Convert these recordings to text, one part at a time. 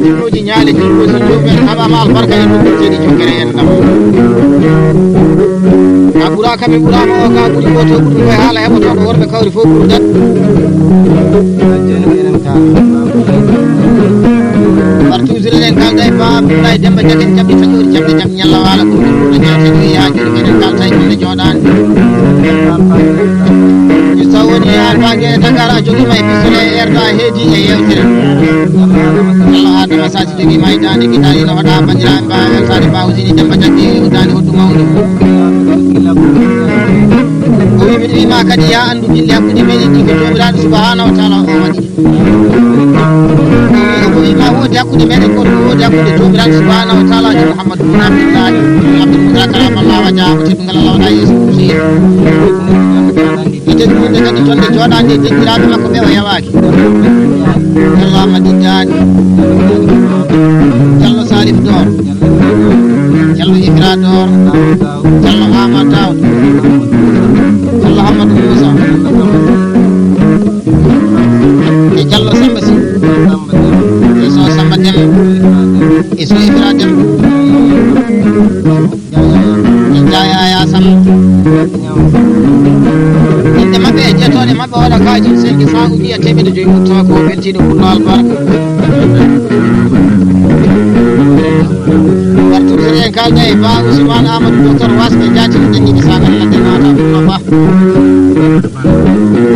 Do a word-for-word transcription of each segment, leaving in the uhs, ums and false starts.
Jinnuuji ñaali, jinnuuji joomumen haɓaama albarka e ɗum, jeɗi jokkere en ɗam. A ɓuraaka, mi ɓuraama, o ka ɓuri, gooto ɓuri, koye haala heɓotoo ko worɓe kawri fof ɓurdat. Partout eɗen kalda e Ba Abdoulaye Demba Diagne, jaɓi taƴoori jaɓde jam ñalla waala ɗum ɗum ɗum ñaata ɗum yaaji ɗum eɗen kalda e ɗum jooɗaani. So woni haa faage e Dakar a jogiima e pistolet e erda heedi e yeewtere. Yalla Adama Sadio jogiima e daande gidaali no waɗa banndiraaɓe mbaawa weltaade Ba Ousini Demba Diagne e daande hoddu mawdu. O wi miɗo wiima kadi yaa anndu gille hakkunde meɗen ɗi ko Joomiraaɗo Subhaanahu wa Taala o waɗi. Ko wiima woodi hakkunde meɗen kono ko woodi hakkunde Joomiraaɗo Subhaanahu wa Taala e Muhammadu bun Abdullahi bun Abdul Muttalib, Allah wa jaamu teddungal Allah waɗa yeeso kursi. E teddungal kadi jonde jooɗaande e denɗiraaɓe makko ɓe o yawaaki. Yalla Amadi Daani. Jallo Salif Dor. Jallo Ibra Dor. Jallo Amar Daoud. Jallo Amadou Moussa. E Jallo Samba Sy. E so Samba Dem. E so Ibra Dem. E Jaya Yasam. Inɗe maɓɓe e jeetooɗe maɓɓe waɗa kaaji cinq cent ou bien teemedde joyi mutta ko weltiiɗo pullo albarka. Wartu sere en kalda e Ba Ousmane Amadou Docteur Wasɓe jaatino dañiɓe sagal ladde naata pullo ba. Ko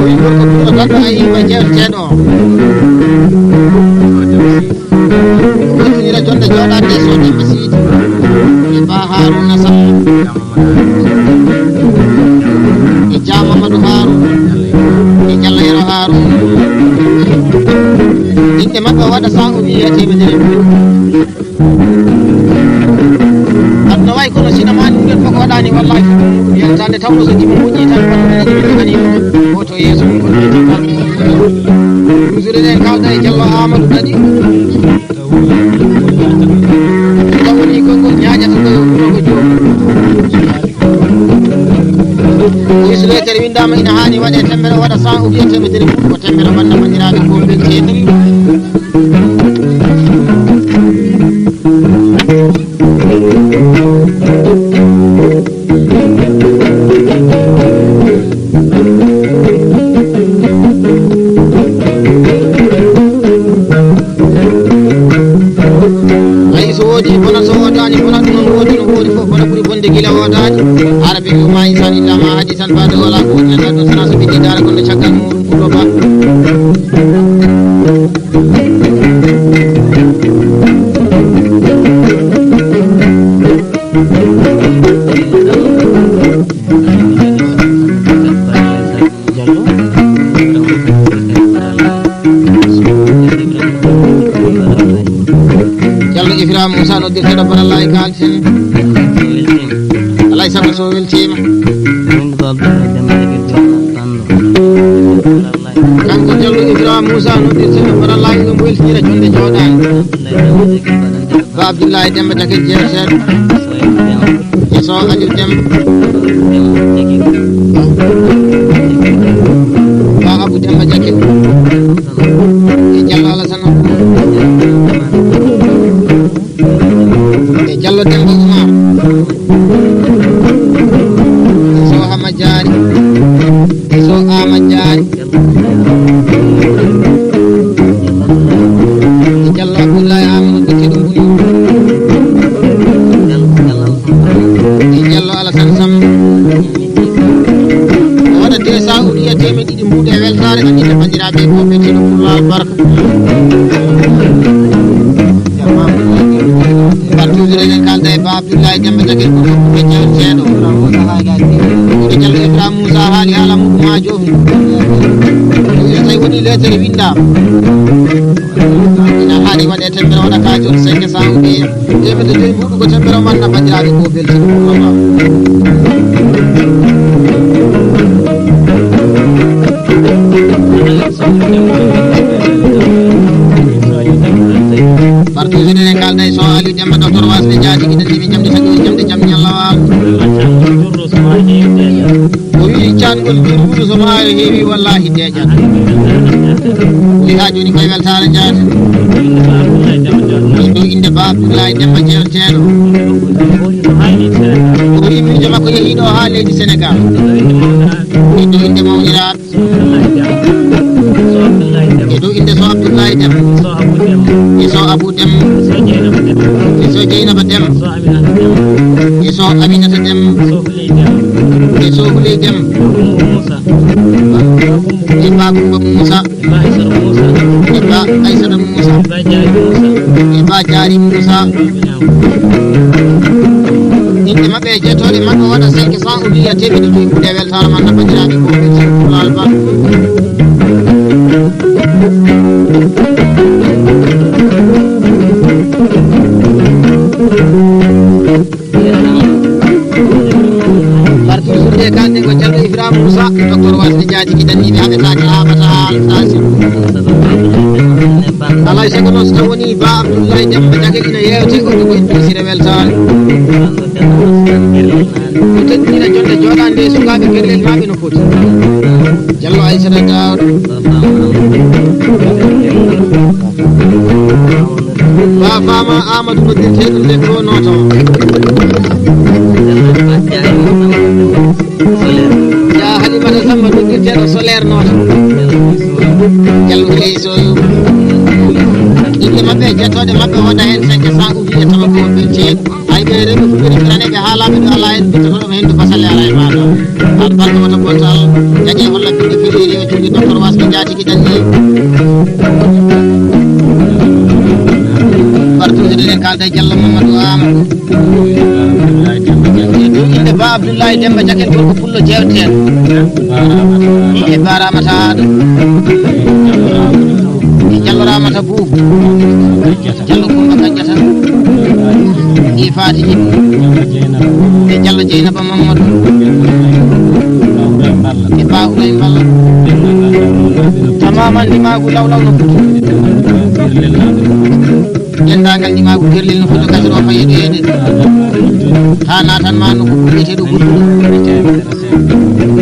wi gorko pullo daɗɗo a yiima jewteteɗo. Weltinira jonde jooɗaande e Sow Demba Siidi. E Ba Haruna Sall. E Jah Mamadou Haruna. E Jallo Yero Haruna. Inɗe maɓɓe waɗa cent ou bien teemedere. Aduna wayi kono sinama ɗum ɗen fof ko waɗaani wallahi. Yaltande tawno so jima moƴƴi tan kono ɗum ɗum kadi. Woto yeeso mum ko ɗum ɗum ɗum. Toujours eɗen kalda e Jallo Amadou kadi. Taw woni konngol ñaaƴata ɗo, ɗo ko joom. Newsletter winndaama ina haani waɗe temedere, waɗa cent ou bien teemedere mum, ko temedere wonno banndiraaɓe ko belteeɗi. Ayi, so woodi bonat, so woodaani bonat, noon woodi no woodi fof, bona ɓuri bonde gila woodaani. Hara ɓe wiyu ma insan illa ma hadi tan, baade wala ko woni tan, ɗum sona so ɓe ɗi dara kono caggal muɗum ko ɗo ba. Jallo Ibrahima Moussa noddirteɗo Baralla e Kalsen. Alay sago so weltiima. Kanko Jallo Ibrahima Moussa noddirteɗo Baralla ina weltira jonde jooɗaani. Ba Abdoulaye Demba Dakel jeeteɗo. E Sow Aliou Dem. Ba Abou Demba Jakin. E Jallo Alassane Abou. E Jallo Demba Oumar. E Sow Hama Diary. E Sow Ama Diary. E Jallo Abdoulaye Amadou Bikki ɗum buni. E Jallo Alassane Sam. O waɗa deux cents ou bien teemedde ɗiɗi mbuuɗe weltaare, anndinde banndiraaɓe ko ɓe tino pour la barka. Partout eɗen kalda e Ba Abdoulaye Demba Jakel ko ɗum ko jawteeɗo. Ko Jallo Ibrahima Moussa haali haala muɗum haa jooni. Ɗum so tawi woni leetere winndaama. Ina haani waɗe temedere waɗa ka jooni cinq cents ou bien teemedde joyi mbuuɗu ko temedere manna banndiraaɓe ko belti. Partout eɗen kalda e Sow Aliou Demba, docteur Wasde Diaty, giɗen ndimi jamde tagi jamde jam ñalla waalo. O wii caangol mbirwudu so maayo heewi wallahi deeƴat. Wi haa jooni koye weltaare njaata. Ɗo innde Ba Abdoulaye Demba jeewteeɗo. O wi miijo makko yehii ɗo haa leydi Senegal. Ɗo innde mawniraaɓe. E dow innde Soh Abdoulaye Dem. E Soh Abou Dem. E Soh Dieynaba Dem. E Soh Aminata Dem. E Soh Houley Dem. E Ba Coumba Moussa. E Ba Aissata Moussa. E Ba Diary Moussa. Inɗe maɓɓe e jettooɗe maɓɓe waɗa cinq cent o wiya teɓɓe ɗiɗi. Nde weltaare man na banndiraaɓe ko Pulaar Ba. Parti surde kalde ko Diallo Ibrahima Moussa, docteur Wasde Diaty, ki danniɓe haɓe taake haɓata haala. Alay sago noon so taw woni Ba Abdoulaye Demba Diakel ina yewte, o jogo en ɗo sire weltaare. Ko teddina jonde jooɗaande e sukaaɓe gerlel maaɓe no foti. Diallo Aissata Daouda. Ba Fama Amadou noddirteeɗo nde ko noto. Ya Halimata Samba noddirteeɗo solaire noto. Diallo Keyso. Inɗe maɓɓe e jettooɗe maɓɓe wonda heen cinq cent ou bien tawa ko ɓe ceeɗu. Ay ɓe rewɓe fuɗɗori firane ɓe haalaɓe ɗo ala en bittotoɗo mo hendu basale ala e maɗo. Albarka wata bontal jaƴe holla binde firiiri o jogui docteur Wasɓe Diaty ki danni. Partout de kalda Diallo Mamadou Amadou. E dow inde Ba Abdoulaye Demba Jakel gorko pullo jeewteeɗo. E Ba Ramata Aɗo. E Diallo Ramata Boubou. Diallo Coumba Kadiata. E Faty Ine. E Diallo Dieynaba Mamadou. E Ba Houraye Balla. Tamaman ndimaagu law law no foti. Denndaangal ndimaagu gerlel no foti kasoro fayeede. Haa naatan ma no ko ɓurɗeteeɗo ɓurɗo.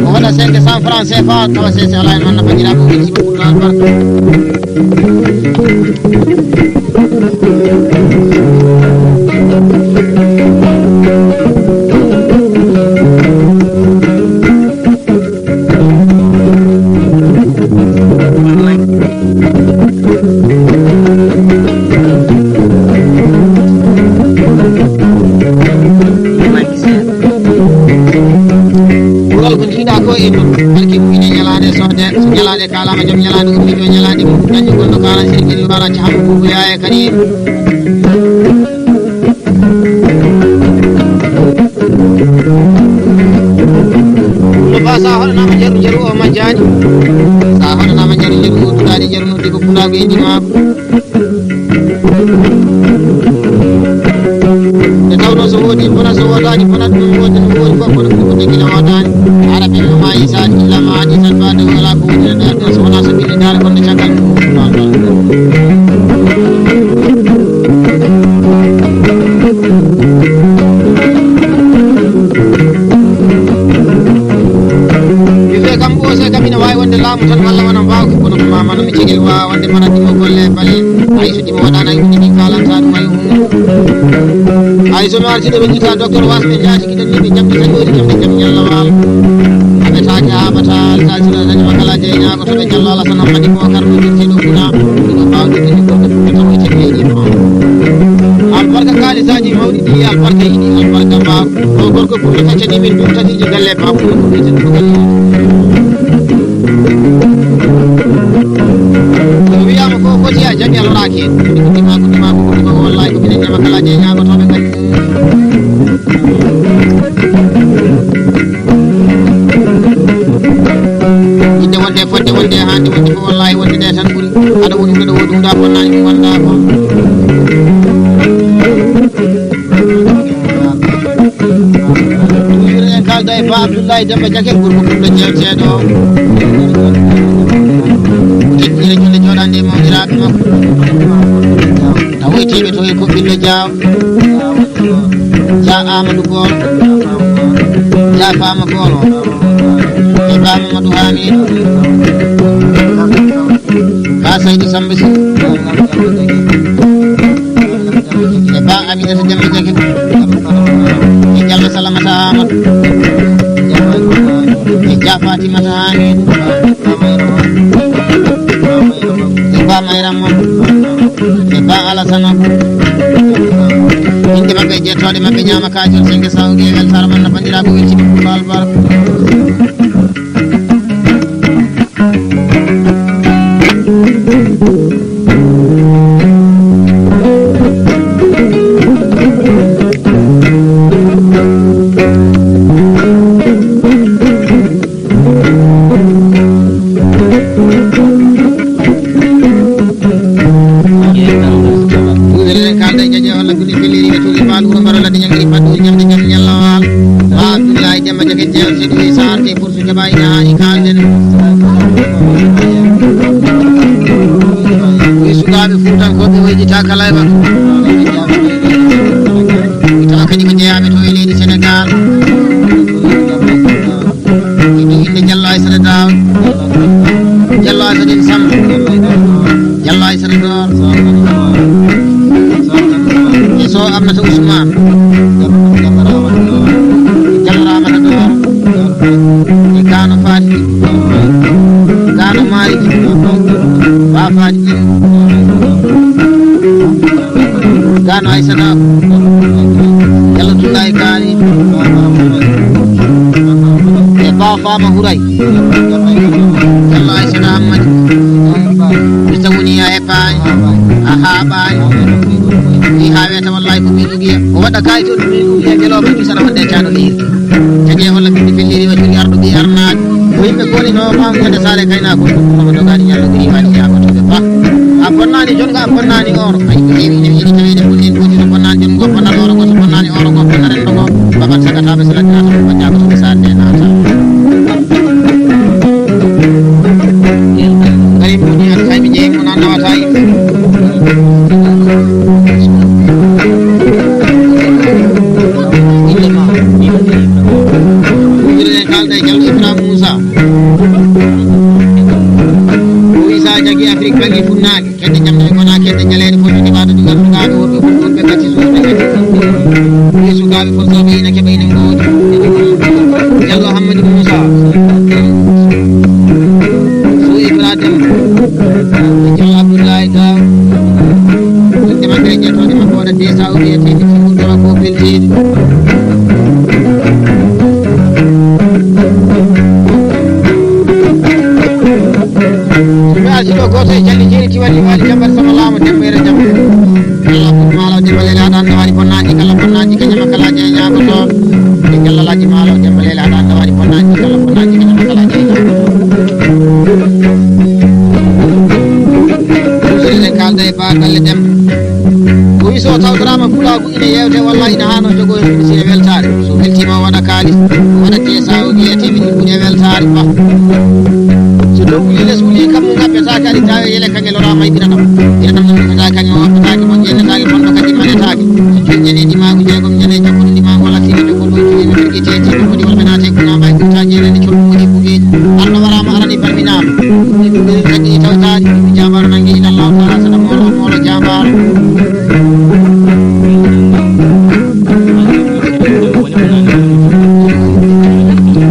O waɗa cinq cent francs C F A, tawa C C alaa e noon no banndiraaɓe o weltima ɓurɗo albarka. Ɓural ko njiiɗa ko e ɗum, barki mum ine ñalaande soode, so ñalaande kaalama joom ñalaande ummiiɗo ñalaande mum, dañi gonɗo kaala sirgel wara cahamu bubu yaaya kadi. Ɗum no ba sa hoɗanaama njaru njaru o majjaani. Sa hoɗanaama njaru njaru o duɗaani njaru noddi ko pulaagu e ndimaagu. Nde tawnoo so woodii bonat, so woodaani bonat, ɗum woodi no woodi fof kono ɗum ko degila woodaani. Hara ɓe no maayi saani illa ma haɗi tan ba dow alaa ko woni e nder ɗon so wonaa so ɓilli daara kono caggal mum. Mi wiya kam ɓoose kam ina waawi wonde laamu tan walla wona mbaawki kono ko mamano mi cegel waawa wonde mana ɗimo golle bale. Hay so ɗimo waɗaana yumde min kalanta ɗum hay hunde. Hay so mi arti ɗo ɓe jita docteur wasɓe jaati kiɗen ni ɓe jamɗi tan woni jamɗe jam ñalla waalo. Ɓe taake haa bata alta sila tan ma kala jeyñaago to ɓe jallo ala sana mbaɗi mo kar ɗo jirti ɗo kuna ɗo mbawde tigi goɗɗo ɗum tawa cekkeji ma. Albarka kalisaaji mawɗi ɗi albarka yiɗi albarka mbaaw. O gorko pullo kaccani min ɗum tati ji galle babu ɗum ɗum tati ɗum galle. O wiyama ko foti a jaɓi a loraaki hen. Ko ɗima ko ɗima ko ɗima wallahi ko minen ñama kala je ñagotoɓe kadi. Inde wonde fodde wonde hande wonde ko wallahi wonde nde tan ɓuri. Aɗa woni ɗum ɗo woni ɗum ɗa bonnani ɗum wonda ko. Ɗum en kalda e Ba Abdoulaye Demba Jakel gorko ɓurɗo jeewteeɗo. Teddinira julde jooɗande e mawniraaɓe makko. Tawoytiiɓe to e ko ɓillo Jaaw. Jaa Amadou Bool. Jaa Fama Bool. E Ba Mamadou Hamidou. Asaydi Sambe Si. E Ba Aminata Demba Jage. E Jallo Salamata Amadou. E Ja Fatimata Hamidou. E Ba Mayram Mamadou. E Ba Alasana Abou. Inde maɓɓe e jettooɗe maɓɓe ñaama kaajol senge sawge e weltaare mon no banndiraaɓe weltiɓe Pulaar Barka. Ɗuɗere kaalda e jaje holla kuni felliri e tuuli faal wuro mbaro ladde ñangiri paɗɗuri ñamde jam ñalla waal. Ba Abdullahi Demba Jage jeew seɗu e saar ke pour su jaɓa ina haani kaalden. Wi sukaaɓe fuutankooɓe wayjita kala e makko. Wi tawa kadi ko jeyaaɓe to e leydi Senegal. Inde Jallo Aysata Daawda. Jallo Aysata Samba. Jallo Aysata Dooro. E Sow Aminata Usmaan. Jallo Ramata Dooro. E Kaano Faati. Kaano Maaliki. Ba Faati. Gano Aysata Jallo Tullaay Kaani. E Ba Faama Huray. Jallo Aysata Hammadi. Mista woni a heɓaani. A haaɓaani. Ɗi haa weeta wallahi ko ɓiɗo ɓiya. O waɗa kaayitol ɓiɗo ɓiya gelooba ɗi sana wonde e caano leydi. Kadi e holla ɓiɗɗo felliri wa juri arɗo ɓi arnaaɓe. Ko yimɓe koni no ɓam ñande saare kayna ko ɗum no dogaani ñallo ɓiri waɗi yaako to ɓe ba. A bonnaani jonga a bonnaani oro. Ay ko heewi ne yiɗi taweede ko en ko juro bonnaani jongo bonnaani oro ko so bonnaani oro ko bonnaani rendo ko. Babal sagata ɓe salati nata ko jago to saare de nata. Kadi mo ni an kay mi jeyi ko nan nawata yimɓe. Inde ma. Ujurene kalda e Jallo Ibrahima Moussa. O wisa jagi Afrique bagi funnaange. Kedde jamɗe gona kedde jaleeɗe fof jogi waɗude ngannduɗaa ɓe wonɓe fof ɗon ɓe gacci suuɗe gacci. Ɓe sukaaɓe fof so ɓe ina keɓa ina ngoodi. Jallo Hammadi Moussa. Sow Ibrahima. Jallo Abdoulaye Daw. Inde maɓɓe e ƴettooɗe maɓɓe waɗa desa o wiyetee mi fiwdora ko belteeɗi. So mi arti ɗo gooto e jalli jeeri tiwali waali jambar sama laamo dembo yere jambo. Kala ko maalo dembo lele aɗa anda waɗi bonnaaji kala bonnaaji ka ñama kala jeñaago toon. Jallalaaji maalo dembo lele aɗa anda waɗi bonnaaji kala bonnaaji ka ñama kala jeñaago toon. Ɗum so eɗen kaalda e Ba Galle Demba. O wi so tawtoraama pulaagu ine yeewte walla ine haano jogoyde ɗum si e weltaare. So weltiima o waɗa kaalis, o waɗa teesa o ƴeeya teɓi ɗum ɓuri e weltaare ba. So dow wuli les wuli kammu ngappetaake aɗi tawe yele kaŋŋe loraama e ɓiranam. Ɓiranam no ngappetaake kaŋŋe o wappetaake mo ƴeennetaake bonɗo kadi manetaake. So joñƴani ndimaagu jeegom ñande jokkude ndimaagu walla tiiɗe jokkude ɗo cuuɗi mi firgi teeti mi foti walla ɓe naate kuna mbay kuta jeerani colɗum woni bugeeji. Arno waraama arani barminaama. Ɗum kadi tawtaani ɗum jaambaaro nangi ila Allahu taala saɗa moolo moolo jaambaaro.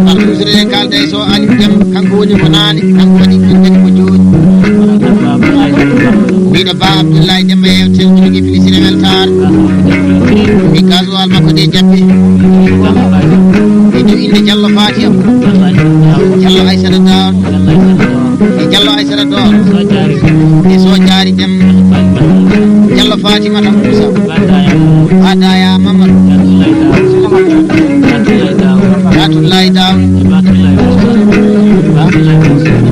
Almusre en kaalda e so Aliou Dem kanko woni ko naane kanko waɗi ɗum kadi ko jooni. Mbiɗo ba Abdoulaye Demba yewtere jogi filisine weltaare. Mbi gasoil makko de jabbi. Mbi jogi inde Jallo Fatiya. Jallo Aysata Dawr. E Jallo Aysata Doro. E Sojaari Dem. Jallo Fatimata Musa. Adaya Mamadou. Ratullahi Daw.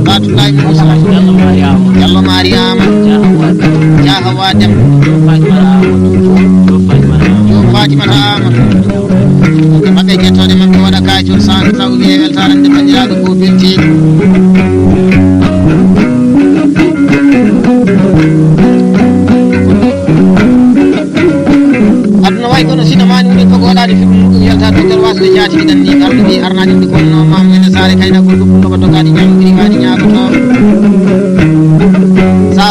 Ratullahi Musa. Jallo Mariama. Jahawa Dem. Joom Fatimata Amadou. Maɓɓe ƴettoode maɓɓe waɗa kaacol saaka taw wiye weltaare nde banndiraaɓe ko beltiiɗo. Aduna wayi kono sina maani woni fof ko waɗaade fii ɗum ɗum yalta docteur wasde jaatigi ɗan ni arɗo ɓi arnaade ɗum kono noon maam ñande saare kayna ko ɗum ɗum ɗoɓa dogaade ñaamo ɓiri waade ñaagoto. Sa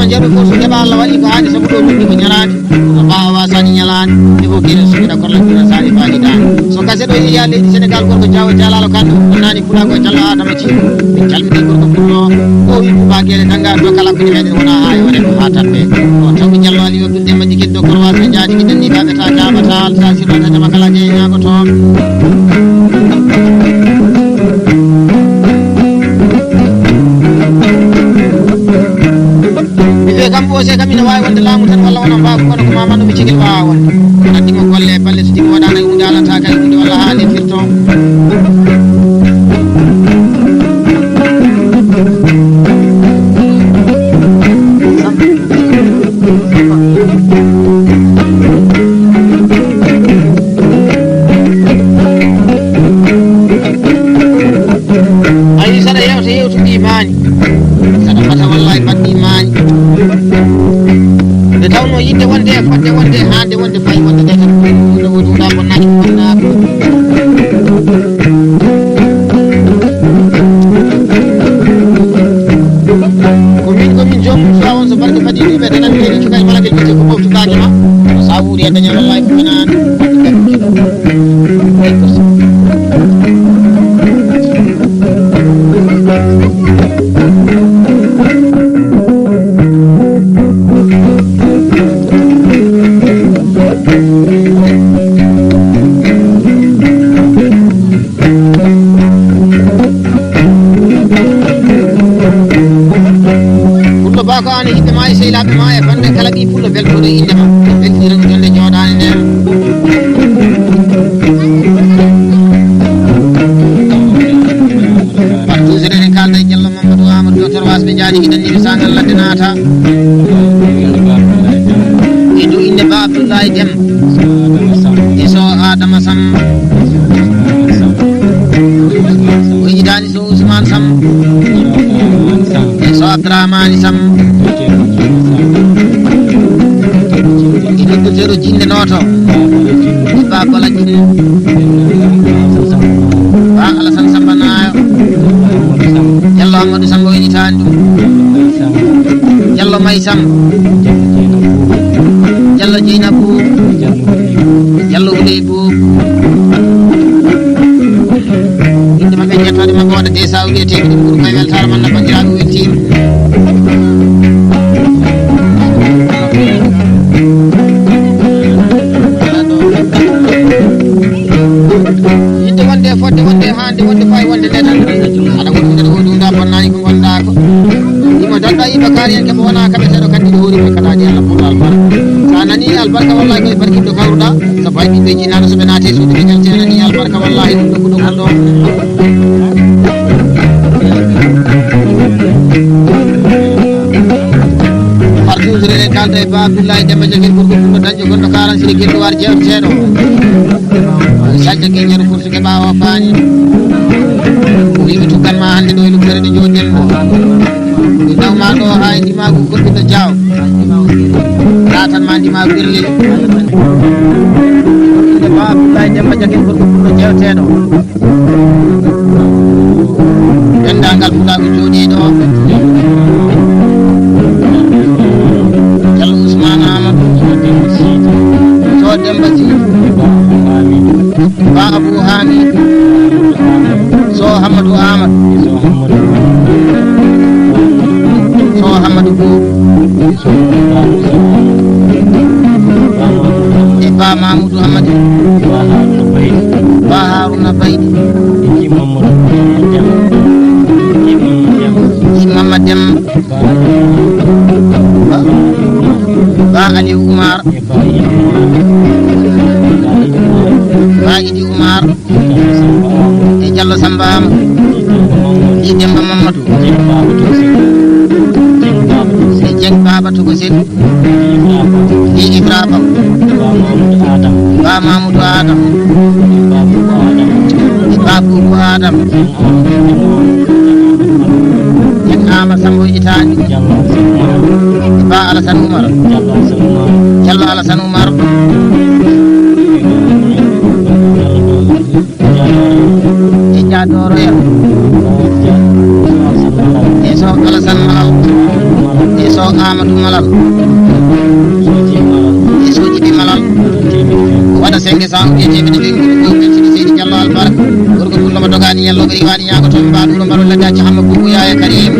Ceerno fof so keɓa Allah waɗi ko haani sabu ɗo ɗum ko ñalaande. Ko ɓaawa wasaani ñalaande. Ɗe fof kene suɓina korla kira saani faa hitaande. So kase ɗo yeeya leydi Senegal gorko Jaawo Jalaalo kan ɗo wonnaani pulaago e Jallo Adama Ci. Min calmini gorko pullo. O wi Buba Gele dannga to kala ko meɗen wona haa e wone ko haa tappe. O tawi Jallo Ali Abdul Demba Jikin Doktor Wasa Jaaji gidan ni baɓe ta jaɓata alta sirata jama kala jeeya ñaago toon. Mi wiya kam ɓoose kam ina waawi wonde laamu tan walla wona mbaagu kono ko mamano mi cegel waawa wonde. Kono addi mo golle e balle so tigi waɗaano e hunde alata kay hunde walla haali firto. Ayi saɗa yewta yewtuɗi maani. Saɗa mata wallahi baɗɗi maani. Nde tawno yidde wonde e fodde wonde e haande wonde fayi wonde nde tan. Ɗum ɗo ɗum ɗa bonnaki bonnaki. Ko min ko min joomum suwa on so barke fadi ɗum ɓe danan kadi cukay malagel ɓe ko ɓoftu kaake ma. Ko sa wuuri e dañal wallahi ko nan. Pullo ba ko an e yimɓe ma e sehilaaɓe ma e bannde kala ɓii pullo beltooɗo e innde ma. Beltiren ko jonde jooɗaani nder. Partout eɗen kaalda e Jallo Mamadou Amadou Docteur Wasɓe Jaaji iɗen nimi sangal ladde naata. E dow innde ba Abdoulaye Dem. E so Adama Sam. O yiɗaani so Ousmane Sam. E so Abdourahmane Sam. E docteur Jinde Nooto. E Ba Bala Jinde. Ba Alassane Samba Naayo. Jallo Amadou Samba o yiɗitaani ɗum. Jallo May Sam. Jallo Jeynabou. Jallo Huley Boub. Inde maɓɓe jettode maɓɓe waɗa de sa wiyete ɗum ɓuri koye weltare man na bandiraɓe weltima. Yidde wonde e fodde wonde e hande wonde fayi wonde nde tan. Aɗa woni hunde ɗo ɗum da bonnani ko gonɗa ko. Imo danda iba kariyen kemo wona kaɓeteɗo kandi ɗo hoori ko kadaji Allah pour albarka. Sa nani albarka wallahi koye barkinɗo kawruɗa. Sabu hay ɓiɓɓe jinnaano so ɓe naati e suudu ɓe ƴelte nani albarka wallahi ɗum ɗo ko ɗo ɗo. Partout eɗen kalda e Ba Abdoulaye Demba Jogel gorko fullo dañƴo gonɗo karan sini gelluwar jewteteɗo. Sajja ke ñaru kursu ke ɓawo fani. Ko wiɓe tuggan ma hande ɗo e lukkere ɗo joɗen ɗo. Mi nawma ɗo ha e ndimagu goɗɗinɗo jaaw. Latan ma ndimagu ɓirlel. Inde Ba Abdoulaye Demba Jogel gorko fullo jewteɗo. Denndaangal Pulaagu jooɗiiɗo o. Jallo Ousmane Amadou. So Demba Sy. Ba Abou Hamid. So Hamadou Amadou. So Hamadou Boub. E Ba Mamoudou Amadou. Ba Harouna Baydi. Ji Mama Dem. Ba Aliou Oumar. Ba Idi Oumar. E Jallo Samba Amadou. Ji Demba Mamadou. E Dieng Baba Togo Sel. Ji Ibra Ba. Ba Mamoudou Adam. E Ba Boubou Adam. Dieng Ama Sambo Itani. E Ba Alassane Oumar. Jallo Alassane Oumar. Jinja Doroya. Iso Alassane Malal. Iso Amadou Malal. Isoji ɗi Malal. Waɗa senge samu ke teɓe ɗe ɓe ɗum ɗo ɓe sidi sidi Jallo Albar. Gorko ɗum ɗo mo dogani yallo ɓe riwani ñaago to mbaɗu ɗo mbaɗo ladde acca hamma bubu yaya Karim.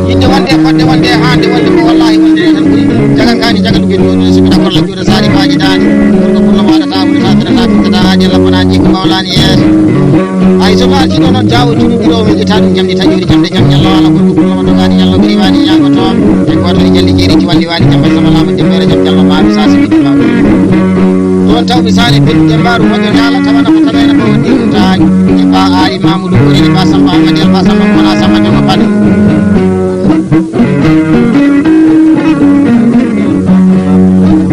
Yidde wonde fodde wonde hande wonde ko wallahi wonde tan ɓuri jagan kani jaga ɗum en woni so mbiɗa kolla juuɗe sari baaji dani. Gorko ɗum ɗo waɗata wulata fitata fitata haji Allah fana jikko mawlani yeeso. Ay so arti ɗo noon jaawo junuɓiɗo min ƴetta ɗum jamɗi taƴori jamɗe jam ñallo ala gorko ɗum ɗo dogani ñallo ɓe riwani ñaago to. E goto e jalli jeeri ci walli wali jamba sama lama jambere jam jallo maɗum sa sibi ɗum ɗon taw misali ɓe ɗum jambaaru moƴƴo ñaala tawana ko taɓena ko woni ɗum taani. E ba ari mamudu ko reni ba samba amadi alba samba kona samba jama fani.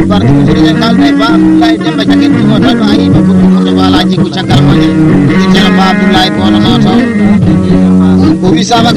Barka ko jiri jan kalde ba Abdullahi Demba jaket ɗum o tan o ari ba ko ɗum ko balaji ko caggal moƴƴo. Jara ba Abdullahi ko wona noto. Ko wi sabak